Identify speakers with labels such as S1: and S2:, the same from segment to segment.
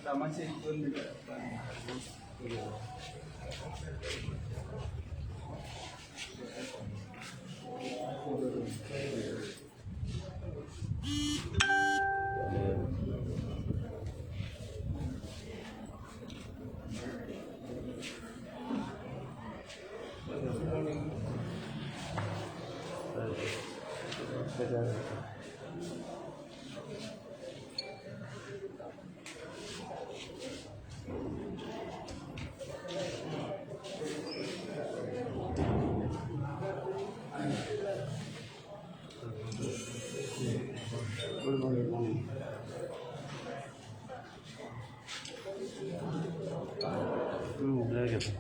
S1: कामाचे एक दोन मिनटं.
S2: Good morning, morning. घेतो.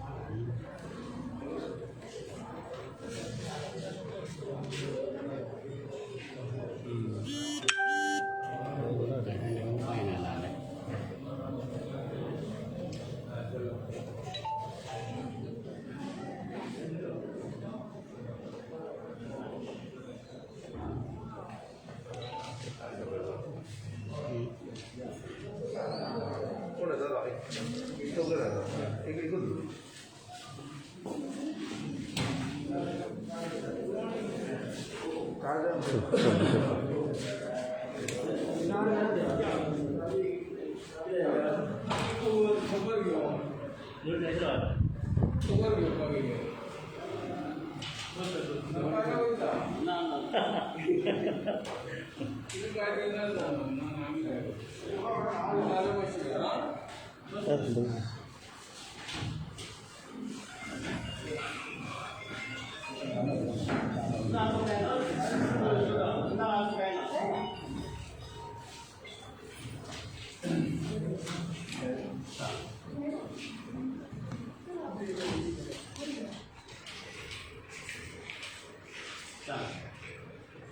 S3: कोण येतात? चौघं जातात, एक एकच. काय?
S1: खबर घेवन खबर घेवपाक येयले.
S2: ना ना.
S1: तुमी काय करणार ना, आमी काय जालें मातशें आं.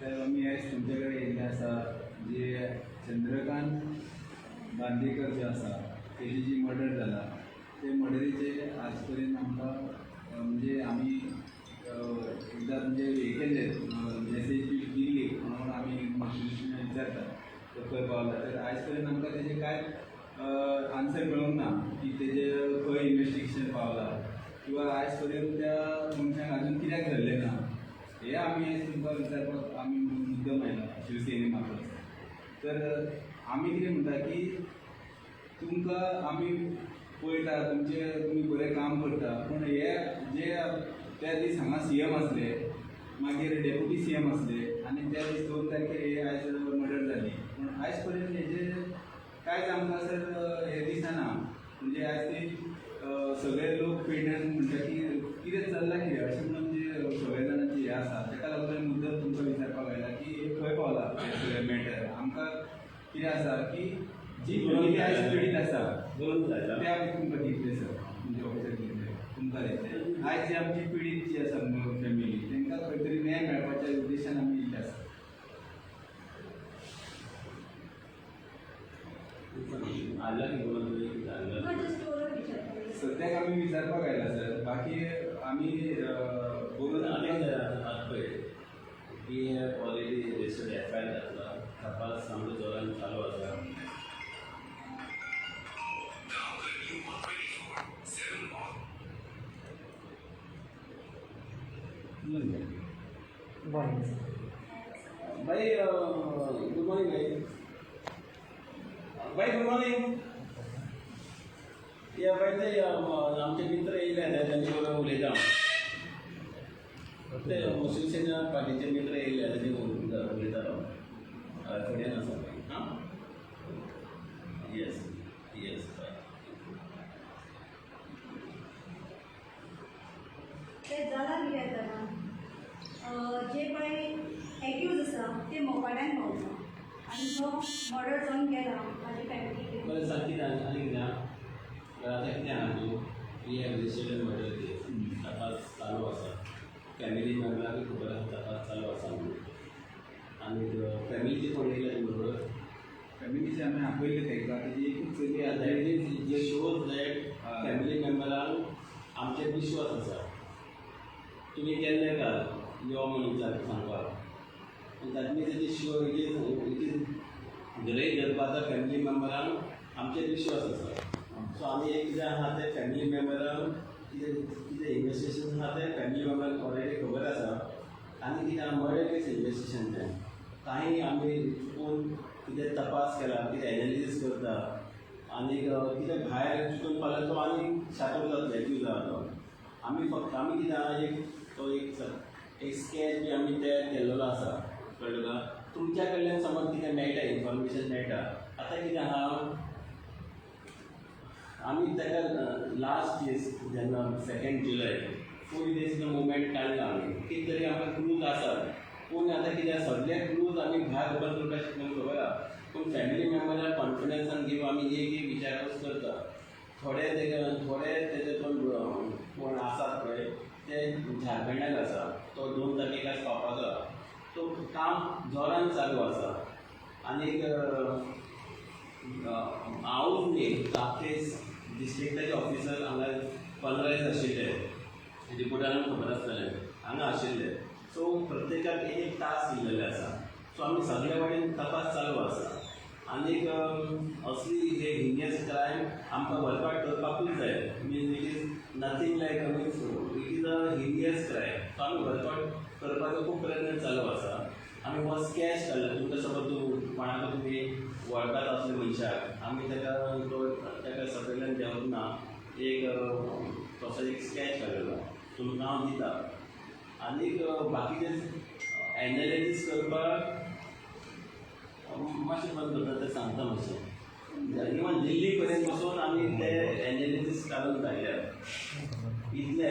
S1: साहेब, आमी आयज तुमचे कडेन येयल्ले आसा, जे चंद्रकांत बांदेकर जे आसा तेजी जी मर्डर जाला, ते मर्डरीचे आज पर्यंत आमकां म्हणजे आमी एकदां म्हणजे हे केल्ले, मॅसेज बी दिल्ली म्हणून आमी विचारता तो खंय पावला. तर आयज पर्यंत आमकां तेजें कांय आन्सर मेळूंक ना की तेजें खंय इन्वेस्टिगेशन पावला किंवा आयज पर्यंत त्या मनशाक अजून कित्याक धरलें ना, हे आमी आयज तुमकां विचारपाक आमी मुद्दम आयला शिवसेने मार्फत. तर आमी कितें म्हणटा की तुमकां आमी पळयता, तुमचें तुमी बरें काम करता, पूण हे जे त्या दीस हांगा सी एम आसले, मागीर डेप्युटी सी एम आसले आनी त्या दीस 2 तारखेर हे आयज मर्डर जाली, पूण आयज पर्यंत हेजे कांयच आमकां सर हें दिसना. म्हणजे आयज ती सगळे लोक पेडण्यान म्हणटा की कितें चल्लां कितें अशें म्हणून जे सगळे जाणांची हें आसा, ताका लागून हांवें मुद्दम तुमकां विचारपाक आयला की हे खंय पावला हें सगळें मॅटर. आमकां कितें आसा की जी फॅमिली आयज पिडीत आसा ते आमी तुमकां दितले सर, तुमच्या ऑफिसाक दितले, तुमकां दितले. आयज जी आमची पिडीत जी आसा फॅमिली, तांकां खंय तरी न्याय मेळपाच्या उद्देशान आमी येयल्ले आसा. सद्याक आमी विचारपाक आयला सर, बाकी आमी बरोवन
S2: पळय की already registered F I R घातला, तपास सामको जोरान चालू आसा.
S4: भाई, गुड मॉर्निंग भाई. भाई, गुड मॉर्निंग. या भाई, ते आमचे मित्र येयले तांचे बरोबर उलयता. ते शिवसेना पार्टीचे मित्र येयले, तांचे उलयतालो. हय, फुड्यान आसा भाई. आं, येस येस बाय.
S5: ते जालां कितें जाणा, जे पळय एक्यूज आसा ते मोपाड्यान पावता आनी जो मर्डर जावन गेला ताजी फॅमिली.
S2: बरें, सांग कितें आनी कितें आहा? बरें, आतां कितें आहा तूं, we have registered murder case, तपास चालू आसा, फॅमिली मेंबरांकूय खबर आसा तपास चालू आसा म्हणून. आनी फॅमिलीचे कोण येयले तुजे बरोबर?
S1: फॅमिलीचे आमी आपयल्ले तांकां, तेजी एकूच चली आसा.
S2: That is J shows that family मेंबरांक आमचेर विश्वास आसा. तुमी गेल्ले काल यो म्हणून विचार सांगपाक, that means it is sure, it is गृहीत धरपा आतां फॅमिली मेंबरांक आमचेर विश्वास आसा. सो आमी एक कितें आहा तें फॅमिली मेम्बरांक कितें कितें इन्वेस्टिगेशन आहा तें फॅमिली मेम्बरांक ऑलरेडी खबर आसा. आनी कितें आहा, मर्डर केस इन्वेस्टिगेशन तें काही आमी चुकून कितें तपास केला, कितें एनालिसीस करता आनी कितें भायर चुकून पावल्यार तो आनी शातूर जातलो, एक्यूज आहा तो. आमी फक्त आमी कितें आहा, एक तो एक एक स्कॅच बी आमी तयार केल्लो आसा, कळ्ळें तुका? तुमच्या कडल्यान समज कितें मेळटा, इन्फॉर्मेशन मेळटा. आतां कितें आहा, आमी ताका लास्ट दीस जेन्ना 2 जुलय फूल दीस मुवमेंट काडला आमी, कितें तरी आमकां क्लूज आसात. पूण आतां कितें, सगळे क्लूज आमी भायर ओपन करपाक शकना, खबर आहा. पूण फॅमिली मेम्बराक कॉन्फिडन्सान घेवन आमी एक एक विचारपूस करता. थोडे तेका, थोडे तेजे कोण कोण आसात पळय, ते झारखंडाक आसा. तो 2 तारखेक पावपाचो आहा. तो काम जोरान चालू आसा. आनीक हांवूच न्ही, आख्खे डिस्ट्रिक्टाचे ऑफिसर हांगा 15 दीस आशिल्ले. रिपोर्टरांक खबर आसतलें, हांगा आशिल्ले. सो प्रत्येकाक एक एक टास्क दिल्लेले आसा. सो आमी सगळे वटेन तपास चालू आसा. आनीक असली हे हिनियस क्रायम आमकां वर्कआउट करपाकूच जाय. Means it is nothing like, means it is a heinous crime. So आमी वर्कआउट करपाचो खूब प्रयत्न चालू आसा. आमी हो स्कॅच काडला. तुमकां समज तूं कोणाक तुमी वळखात असले मनशाक, आमी ताका तो ताका सकयल्यान देंवतना एक तसो एक स्कॅच काडलेलो, तुमकां हांव दिता. आनीक बाकीचे एनालिसीस करपाक मातशें बंद करता तें सांगता मातशें. इवन दिल्ली पर्यंत वचून आमी ते एनालिसीस काडून काडल्यात इतले.